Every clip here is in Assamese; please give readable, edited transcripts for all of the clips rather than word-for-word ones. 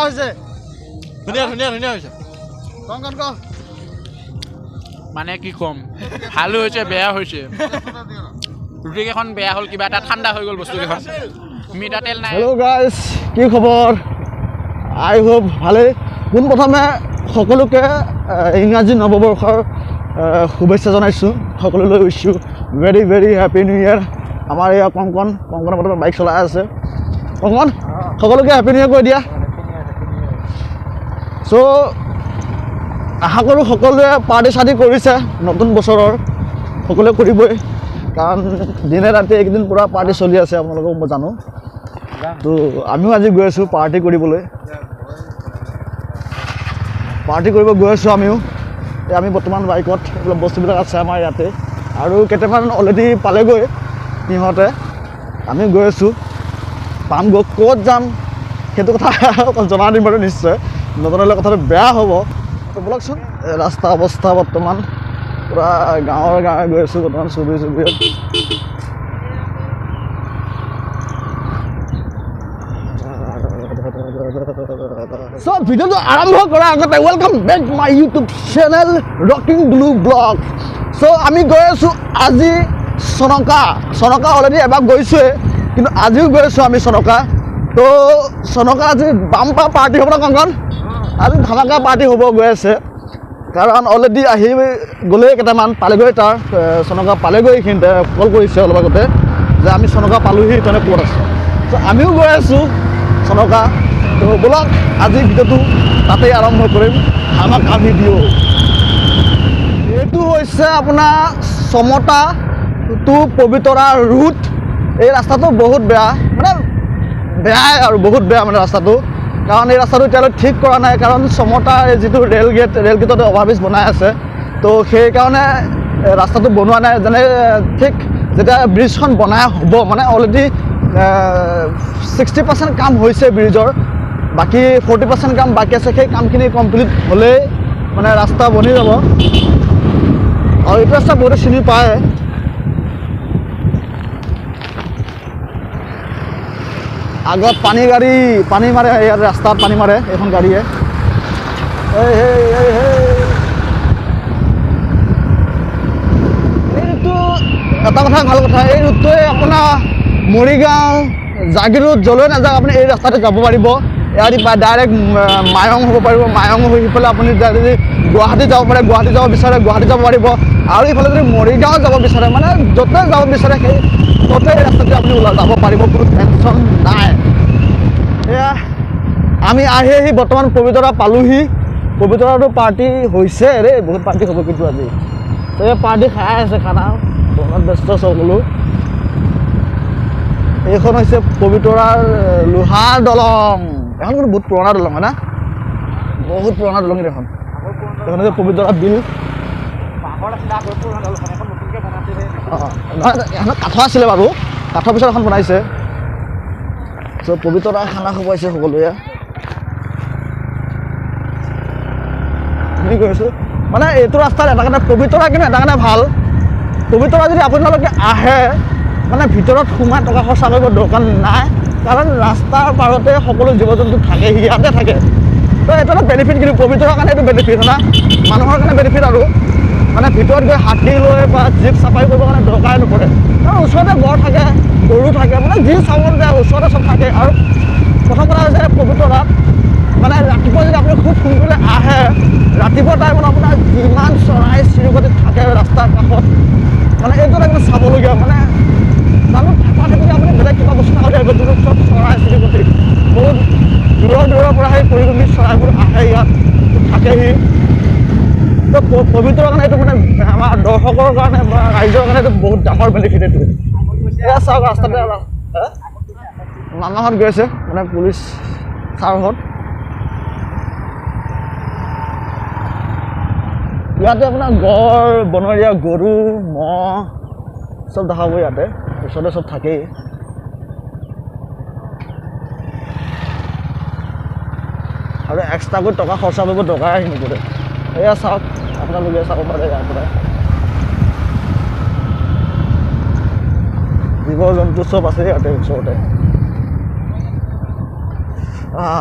হৈছে? ধুনীয়া ধুনীয়া ধুনীয়া হৈছে। কংকন ক। মানে কি ক'ম, ভালো হৈছে বেয়া হৈছে। ৰুটিকেইখন বেয়া হ'ল, কিবা এটা ঠাণ্ডা হৈ গ'ল বস্তুকেইখন, মিঠাতেল নাই। হেল্ল' গাইজ, কি খবৰ? আই হোপ ভালেই। পোনপ্ৰথমে সকলোকে ইংৰাজী নৱবৰ্ষৰ শুভেচ্ছা জনাইছোঁ। সকলোলৈ wish you very very happy new year. আমাৰ এয়া কংকন, কংকনৰ বৰ্তমান বাইক চলাই আছে। কংকন, সকলোকে হেপী নিউ ইয়েৰ কৈ দিয়া। চ' আশা কৰোঁ সকলোৱে পাৰ্টি চাৰ্টি কৰিছে নতুন বছৰৰ, সকলোৱে কৰিবই, কাৰণ দিনে ৰাতি এইকেইদিন পূৰা পাৰ্টি চলি আছে, আপোনালোকক মই জানো। তো আমিও আজি গৈ আছোঁ পাৰ্টি কৰিবলৈ, পাৰ্টি কৰিব গৈ আছোঁ আমিও। এই আমি বৰ্তমান বাইকত এইবিলাক বস্তুবিলাক আছে আমাৰ ইয়াতে, আৰু কেইটামান অলৰেডি পালেগৈ সিহঁতে। আমি গৈ আছোঁ, পামগৈ, ক'ত যাম সেইটো কথা অকণ জনাই দিম বাৰু নিশ্চয়, নজনালে কথাটো বেয়া হ'ব। তো ব'লকচোন, ৰাস্তা অৱস্থা বৰ্তমান পূৰা গাঁৱৰ গাঁৱে গৈ আছোঁ বৰ্তমান, চুবুৰী চুবুৰীত। চ' ভিডিঅ'টো আৰম্ভ কৰাৰ আগতে welcome back my YouTube channel rocking blue blog. So আমি গৈ আছোঁ আজি চনকা। চনকা অলৰেডি এবাৰ গৈছোঁৱেই, কিন্তু আজিও গৈ আছোঁ আমি চনকা। তো চনকা আজি বাম্পাৰ পাৰ্টি হ'ব ন কংকন? আজি ধামাকা পাৰ্টি হ'ব গৈ আছে, কাৰণ অলৰেডি আহি গ'লেই কেইটামান পালেগৈ, তাৰ চনকা পালেগৈ। এইখিনিতে কল কৰিছে অলপ আগতে যে আমি চনকা পালোহি, তেনে ক'ত আছে। চ' আমিও গৈ আছোঁ চনকা। তো ব'লক আজি ভিডিঅ'টো তাতেই আৰম্ভ কৰিম, ধামাকা ভিডিঅ'। এইটো হৈছে আপোনাৰ চমতা টু পবিতৰা ৰুট। এই ৰাস্তাটো বহুত বেয়া, মানে বেয়াই আৰু বহুত বেয়া মানে ৰাস্তাটো, কাৰণ এই ৰাস্তাটো এতিয়ালৈ ঠিক কৰা নাই, কাৰণ চমতাৰ এই যিটো ৰেল গেট, ৰেল গেটতে অভাৰব্ৰিজ বনাই আছে, তো সেইকাৰণে ৰাস্তাটো বনোৱা নাই। যেনে ঠিক যেতিয়া ব্ৰিজখন বনাই হ'ব, মানে অলৰেডি 60% কাম হৈছে ব্ৰিজৰ, বাকী 40% কাম বাকী আছে। সেই কামখিনি কমপ্লিট হ'লেই মানে ৰাস্তা বনি যাব। আৰু এইটো ৰাস্তা বহুতে চিনি পায়। আগত পানী গাড়ী পানী মাৰে, ইয়াত ৰাস্তাত পানী মাৰে এইখন গাড়ীয়ে। এই ৰুটটো এটা কথা ভাল কথা, এই ৰুটটোৱে আপোনাৰ মৰিগাঁও জাগীৰোড য'লৈ নাযাওক আপুনি এই ৰাস্তাতে যাব পাৰিব। ইয়াৰ পৰা ডাইৰেক্ট মায়ং হ'ব পাৰিব, মায়ং হৈ সিফালে আপুনি যদি গুৱাহাটী যাব পাৰে, গুৱাহাটী যাব বিচাৰে গুৱাহাটী যাব পাৰিব। আৰু ইফালে যদি মৰিগাঁও যাব বিচাৰে, মানে য'তে যাব বিচাৰে সেই ত'তে এই ৰাস্তাতে আপুনি ওলাই যাব পাৰিব, কোনো টেনশ্যন নাই। এয়া আমি আহি আহি বৰ্তমান পবিতৰা পালোহি। পবিতৰাটো পাৰ্টি হৈছে দেই, বহুত পাৰ্টি হ'ব কিন্তু আজি। তো এই পাৰ্টি খাই আছে, খানা বনোৱাত ব্যস্ত সকলো। এইখন হৈছে পবিতৰাৰ লোহাৰ দলং। এখন কিন্তু বহুত পুৰণা দলং হয় না, বহুত পুৰণা দলং এইখন। এইখন হৈছে পবিতৰা বিল। নহয়, এখন কাঠৰ আছিলে বাৰু, কাঠৰ পিছত এখন বনাইছে। চ' পবিতৰা খানা খুৱাইছে সকলোৱে। আমি গৈছোঁ মানে এইটো ৰাস্তাত এটা কাৰণে পবিতৰা কিন্তু এটা কাৰণে ভাল, পবিতৰা যদি আপোনালোকে আহে মানে ভিতৰত সোমাই টকা খৰচা কৰিব দৰকাৰ নাই, কাৰণ ৰাস্তাৰ পাৰতে সকলো জীৱ জন্তু থাকে, ইয়াতে থাকে। তো এইটো এটা বেনিফিট, কিন্তু পবিতৰাৰ কাৰণে এইটো বেনিফিট হয় না, মানুহৰ কাৰণে বেনিফিট। আৰু মানে ভিতৰত গৈ হাতী লৈ বা জীপ চাফাৰী কৰিবৰ কাৰণে দৰকাৰে নপৰে, কাৰণ ওচৰতে গড় থাকে, গৰু থাকে, মানে যি চাব যায় ওচৰতে চব থাকে। আৰু প্ৰথম কথা হৈছে পবিতৰাত মানে ৰাতিপুৱা যদি আপুনি খুব সোনকালে আহে, ৰাতিপুৱা টাইমত আপোনাৰ যিমান চৰাই চিৰিকটি থাকে ৰাস্তাৰ কাষত, মানে এইটো এটা চাবলগীয়া। মানে জানো থেপা থেপিকে আপুনি বেলেগ কিবা বস্তু নাখালে আহিব, যোনটো চব চৰাই চিৰিকটি বহুত দূৰৰ দূৰৰ পৰা সেই পৰিভ্ৰমী চৰাইবোৰ আহে, ইয়াত থাকেহি। তো পবিতৰাৰ কাৰণে এইটো মানে আমাৰ দৰ্শকৰ কাৰণে বা ৰাইজৰ কাৰণে এইটো বহুত ডাঙৰ বেনিফিট এইটো। এয়া চাওক ৰাস্তাতে মামাহঁত গৈ আছে, মানে পুলিচ ছাৰহঁত। ইয়াতে আপোনাৰ গড়, বনৰীয়া গৰু, ম'হ চব দেখা পাব ইয়াতে, ওচৰতে চব থাকেই। আৰু এক্সট্ৰাকৈ টকা খৰচা কৰিব দৰকাৰ আহি নপৰে। এয়া চাওক, আপোনালোকে চাব পাৰে ইয়াৰ পৰা জীৱ জন্তু চব আছে ইয়াতে ওচৰতে।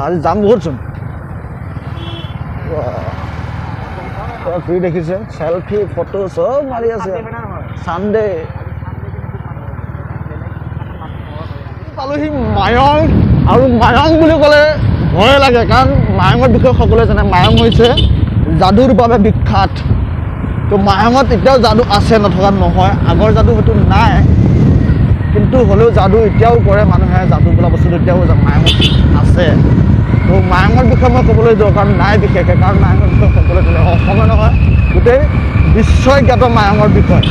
আজি যাম বহুতচোন। ফ্ৰী দেখিছে, চেলফি ফটো চব মাৰি আছে। চানডে পালোহি মায়ং। আৰু মায়ং বুলি ক'লে ভয় লাগে, কাৰণ মায়ঙৰ বিষয়ে সকলোৱে জানে। মায়ং হৈছে যাদুৰ বাবে বিখ্যাত। তো মায়ঙত এতিয়াও যাদু আছে, নথকা নহয়। আগৰ যাদু হয়তো নাই, কিন্তু হ'লেও যাদু এতিয়াও কৰে মানুহে। যাদু বোলা বস্তুটো এতিয়াও মায়ঙত আছে। তো মায়ঙৰ বিষয়ে মই ক'বলৈ দৰকাৰ নাই বিশেষকৈ, কাৰণ মায়ঙৰ বিষয়ে সকলোৱে জানে, অসমে নহয় গোটেই বিশ্বই জ্ঞাত মায়ঙৰ বিষয়ে।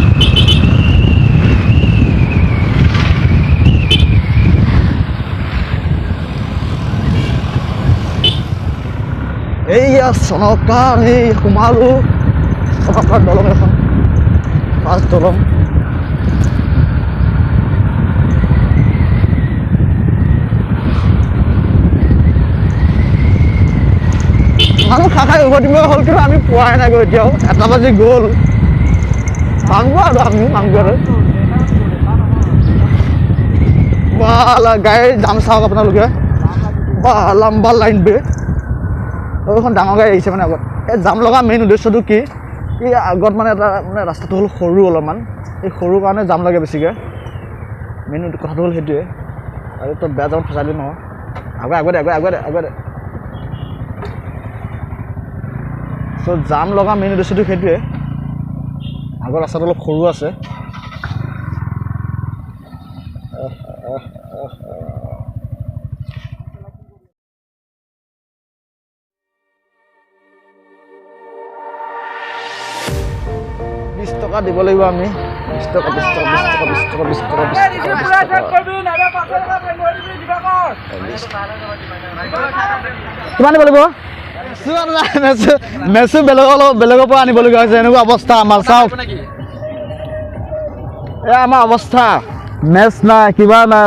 এইয়া চনকা, আমি সোমালোঁ চনকাৰ দলং এখন, ফাৰ্ষ্ট দলং। মানুহ খা খাই উভতিব হ'ল, কিন্তু আমি পোৱাই নাই গৈ এতিয়াও। 1 বাজি গ'ল। মাংস আৰু আমি মাংস আৰু গাড়ীৰ জাম চাওক আপোনালোকে, বা লম্বা লাইন বে। এখন ডাঙৰ গাড়ী আহিছে মানে আগত। এই জাম লগা মেইন উদ্দেশ্যটো কি, এই আগত মানে এটা মানে ৰাস্তাটো হ'ল সৰু অলপমান, এই সৰু কাৰণে জাম লাগে বেছিকৈ। মেইন কথাটো হ'ল সেইটোৱে। আৰু তই বেয়া জামত ফচালি নহয়। আগে আগে আগে আগে আগে। চ' জাম লগা মেইন উদ্দেশ্যটো সেইটোৱে। আগৰ ৰাস্তাটো অলপ সৰু আছে। বিশ টকা দিব লাগিব আমি। 20 টকা 20 টকা 20 টকা 20 টকা 20 টকা 20 টকা 20 টকা। কিমান দিব লাগিব? মেচু বেলেগৰ পৰা আনিবলগীয়া হৈছে। এনেকুৱা অৱস্থা আমাৰ, চাওক এয়া আমাৰ অৱস্থা। মেচ নাই, কিবা নাই।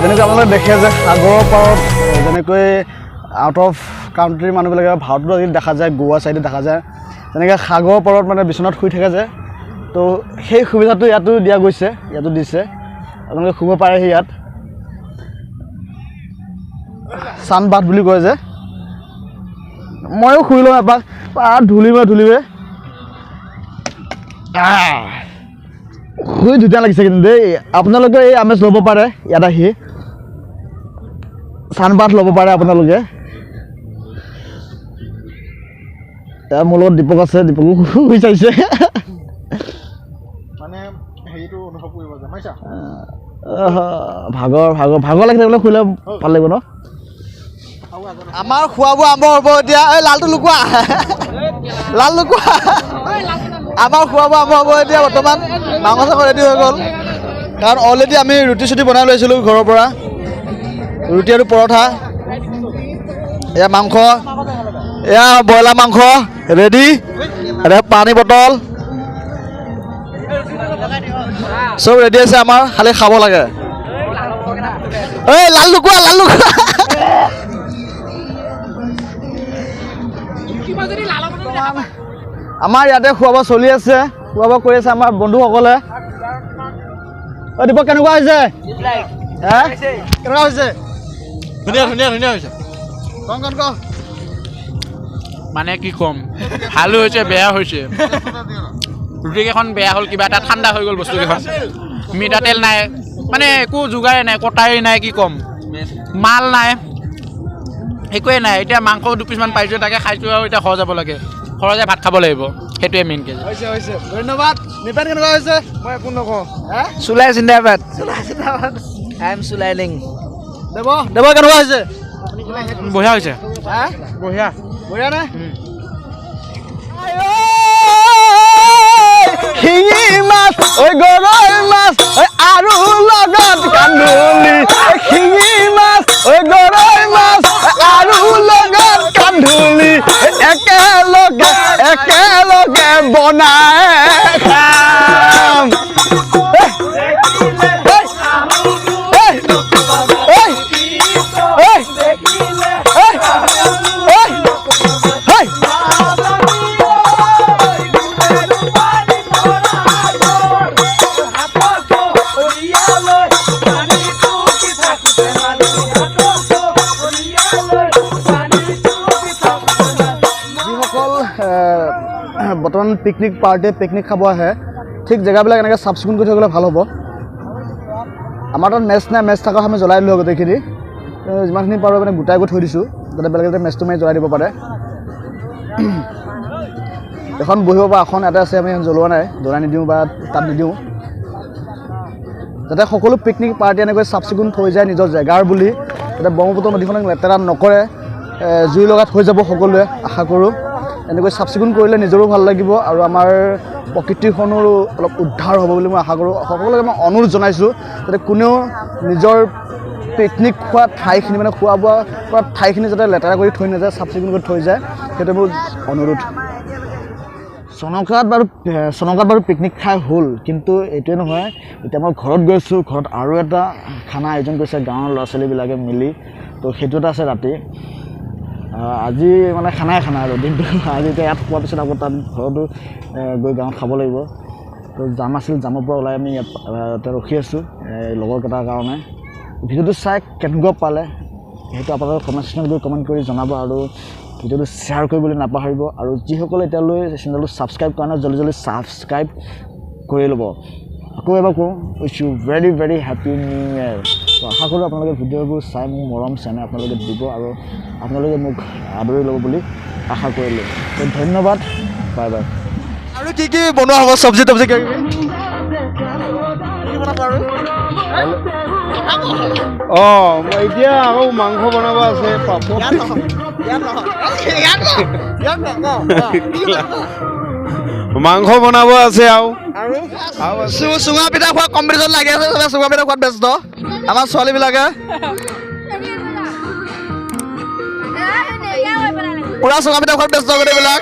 যেনেকৈ আপোনালোকে দেখে যে সাগৰৰ পাৰত যেনেকৈ আউট অফ কাউণ্ট্ৰিৰ মানুহবিলাকে, ভাৰততো আজিকালি দেখা যায়, গোৱা চাইডে দেখা যায়, তেনেকৈ সাগৰৰ পাৰত মানে বিচনাত শুই থাকে যে, তো সেই সুবিধাটো ইয়াতো দিয়া গৈছে, ইয়াতো দিছে। আপোনালোকে শুব পাৰেহি ইয়াত। চানবাথ বুলি কয় যে। ময়ো শুই লওঁ এপাক, ধূলিমে ধূলিমে শুই ধুনীয়া লাগিছে কিন্তু দেই। আপোনালোকে এই আমেজ ল'ব পাৰে ইয়াত আহি, চানবাথ ল'ব পাৰে আপোনালোকে। মোৰ লগত দীপক আছে, দীপকো শুই চাইছে। ভাগৰ ভাগৰ ভাগৰ লাগি থাকিলে শুলে ভাল লাগিব ন। আমাৰ খোৱা বোৱা আৰম্ভ হ'ব এতিয়া। এই লালটো লুকোৱা, লাল লুকোৱা। আমাৰ খোৱা বোৱা আৰম্ভ হ'ব এতিয়া। বৰ্তমান মাংস চাংস ৰেডি হৈ গ'ল, কাৰণ অলৰেডি আমি ৰুটি চুটি বনাই লৈছিলোঁ ঘৰৰ পৰা, ৰুটি আৰু পৰঠা। এয়া মাংস, এয়া ব্ৰইলাৰ মাংস ৰেডি, এতিয়া পানী বটল চব ৰেডি আছে আমাৰ, খালি খাব লাগে। এই লাল লুকোৱা, লাল লুকোৱা। আমাৰ ইয়াতে খোৱা বোৱা চলি আছে, খোৱা বোৱা কৰি আছে আমাৰ বন্ধুসকলে। অ দীপক, কেনেকুৱা হৈছে? কেনেকুৱা হৈছে? ধুনীয়া ধুনীয়া ধুনীয়া হৈছে। কম কম কম। মানে কি ক'ম, ভালো হৈছে বেয়া হৈছে। ৰুটিকেইখন বেয়া হ'ল, কিবা এটা ঠাণ্ডা হৈ গ'ল বস্তুকেইখন। মিঠাতেল নাই, মানে একো যোগাৰেই নাই, কটাৰী নাই, কি ক'ম, মাল নাই, একোৱেই নাই। এতিয়া মাংস 2 পিচমান পাইছোঁ, তাকে খাইছোঁ আৰু এতিয়া ঘৰ যাব লাগে। ঘৰত যাই ভাত খাব লাগিব, সেইটোৱে মেইন কেছ। হৈছে হৈছে, ধন্যবাদ। নিপেন, কেনেকুৱা হৈছে? মই একো নকওঁ। চুলাই জিন্দাবাদ, চুলাই জিন্দাবাদ। I am চুলাইলিং। দেৱ, দেৱ কেনেকুৱা হৈছে? বঢ়িয়া হৈছে। হা, বঢ়িয়া। বঢ়িয়া নে? শিঙি মাছ ঐ গৰৈ মাছ ঐ আৰু লগত কান্দুলি, ঐ শিঙি মাছ ঐ গৰৈ মাছ আৰু লগত কান্দুলি, একেলগে একেলগে বনাই খাম। এই, এই, এই, এই, এই, এই, এই। যিসকল বৰ্তমান পিকনিক পাৰ্টিয়ে পিকনিক খাব আহে, ঠিক জেগাবিলাক এনেকৈ চাফ চিকুণ কৰি থৈ গ'লে ভাল হ'ব। আমাৰ তাত মেচ নাই, মেচ থকা আমি জ্বলাই দিলোঁ গোটেইখিনি। যিমানখিনি পাৰোঁ মানে গোটাই গৈ থৈ দিছোঁ, যাতে বেলেগে যাতে মেচটো মাৰি জ্বলাই দিব পাৰে। এখন বহিব পৰা আসন এটা আছে, আমি জ্বলোৱা নাই, জ্বলাই নিদিওঁ বা তাত নিদিওঁ, যাতে সকলো পিকনিক পাৰ্টি এনেকৈ চাফ চিকুণ থৈ যায় নিজৰ জেগাৰ বুলি, যাতে ব্ৰহ্মপুত্ৰ নদীখনক লেতেৰা নকৰে, জুই লগাত হৈ যাব সকলোৱে। আশা কৰোঁ এনেকৈ চাফ চিকুণ কৰিলে নিজৰো ভাল লাগিব আৰু আমাৰ প্ৰকৃতিখনৰো অলপ উদ্ধাৰ হ'ব বুলি মই আশা কৰোঁ। সকলোকে মই অনুৰোধ জনাইছোঁ যাতে কোনেও নিজৰ পিকনিক খোৱা ঠাইখিনি, মানে খোৱা বোৱা কৰা ঠাইখিনি যাতে লেতেৰা কৰি থৈ নাযায়, চাফ চিকুণ কৰি থৈ যায়, সেইটো মোৰ অনুৰোধ। চনকাত বাৰু পিকনিক খাই হ'ল, কিন্তু এইটোৱে নহয়, এতিয়া মই ঘৰত গৈছোঁ, ঘৰত আৰু এটা খানা আয়োজন কৰিছে গাঁৱৰ ল'ৰা ছোৱালীবিলাকে মিলি, তো সেইটো এটা আছে ৰাতি। আজি মানে খানাই খানা আৰু দিনটো। আজি এতিয়া ইয়াত খোৱাৰ পিছত আকৌ তাত ঘৰতো গৈ গাঁৱত খাব লাগিব। তো জাম আছিল, জামৰ পৰা ওলাই আমি ইয়াত ৰখি আছোঁ লগৰকেইটাৰ কাৰণে। ভিডিঅ'টো চাই কেনেকুৱা পালে সেইটো আপোনালোকে কমেণ্ট ছেকশ্যনত গৈ কমেণ্ট কৰি জনাব আৰু ভিডিঅ'টো শ্বেয়াৰ কৰিবলৈ নাপাহৰিব। আৰু যিসকলে এতিয়ালৈ চেনেলটো ছাবস্ক্ৰাইব কৰা নাই, জলদি জলদি ছাবস্ক্ৰাইব কৰি ল'ব। আকৌ এবাৰ কওঁ, wish you very very happy new year. তো আশা কৰোঁ আপোনালোকে ভিডিঅ'বোৰ চাই মোক মৰম চেনেহ আপোনালোকে দিব আৰু আপোনালোকে মোক আদৰি ল'ব বুলি আশা কৰিলোঁ। তো ধন্যবাদ, বাই বাই। আৰু কি কি বনোৱা হ'ব, চব্জি তব্জি কিবা কিবি? অঁ, এতিয়া আকৌ মাংস বনাব আছে, পাপৰ। মাংস বনাব আছে আৰু চুঙা পিঠা খোৱা কম্পিটিশ্যন লাগি আছে, চবে চুঙা পিঠা খোৱাত ব্যস্ত আমাৰ ছোৱালীবিলাকে। পুৰা চুঙা পিঠা খোৱাত ব্যস্ত গোটেইবিলাক।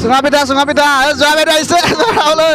চুঙা পিঠা, চুঙা পিঠা, এই যোৱা বাইদেউ আহিছে খাবলৈ।